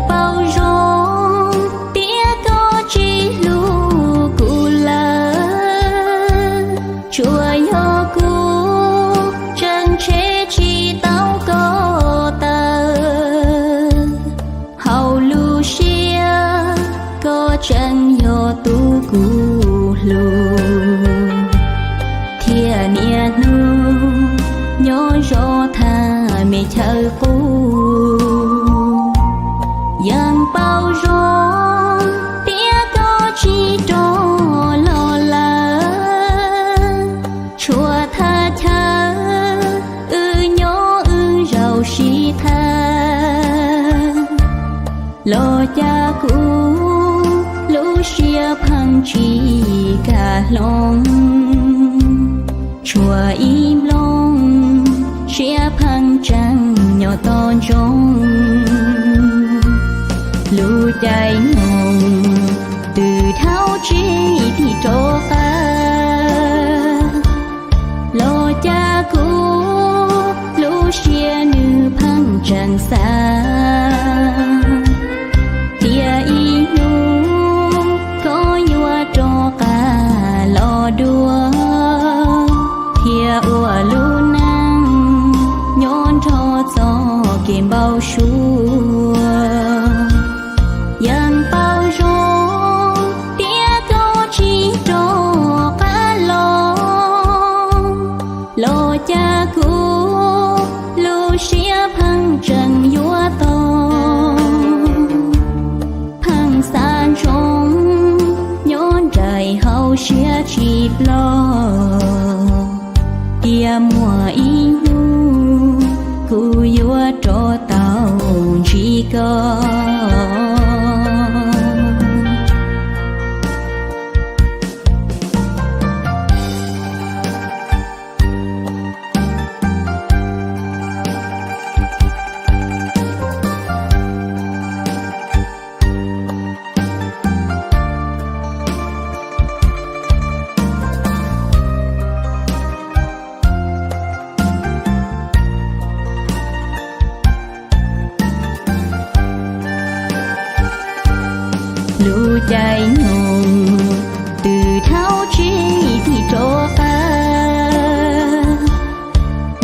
Paub zoo tias koj tsis hlub kuv lawm, tsuas yog kuv tseem tshem tsis tau koj tawm. Hauv lub siab koj tseem yog tus kuv hlub, thiab niaj hnub nyob zov thaj me chaw qub. Yeej paub zoo tias koj tsis rov los lawm, tshuav thaj chaw wb nyob wb zaum sib tham. Los cas kuv lub siab pheej tsis kam hloov, tshuav ib nplooj siab pheej tseem nyob tos ntsoov. Lub caij nyoog twb dhau tsis tig rov qab, los cas kuv lub siab nws pheej tseem xav tias ib hnub koj yuav rov qab los dua, thiab ua lub neej nyob nrog txoj kev npau suav. Yeej paub zoo tias koj tsis rov qab los, los cas kuv lub siab pheej tseem yuav tog, pheej xav ntsoov nyob nraim hauv siab tsis ploj, tias muaj ib hnub kuv yuav rov tau ntsib koj. Lub caij nyoog twb dhau tsis tig rov qab,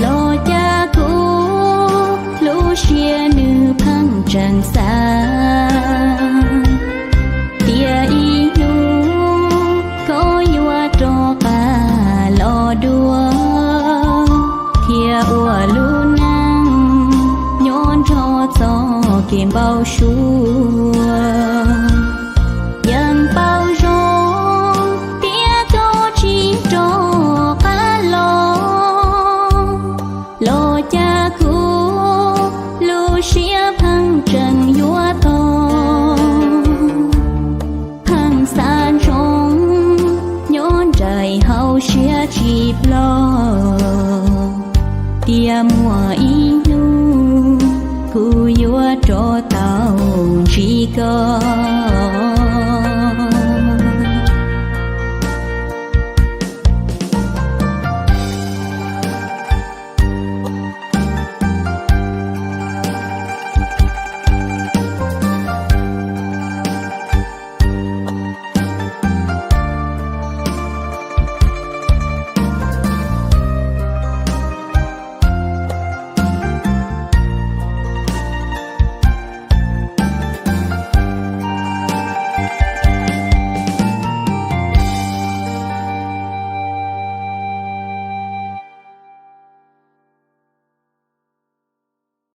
los cas kuv lub siab nws pheej tseem xav tias ib hnub koj yuav rov qab los dua, thiab ua lub neej nyob nrog txoj kev npau suav. Yeej paub zoo tias koj tsis rov qab los, los cas kuv lub siab pheej tseem yuav tog, pheej xav ntsoov nyob nraim hauv siab tsis ploj, tias muaj ib hnub kuv yuav rov tau ntsib koj.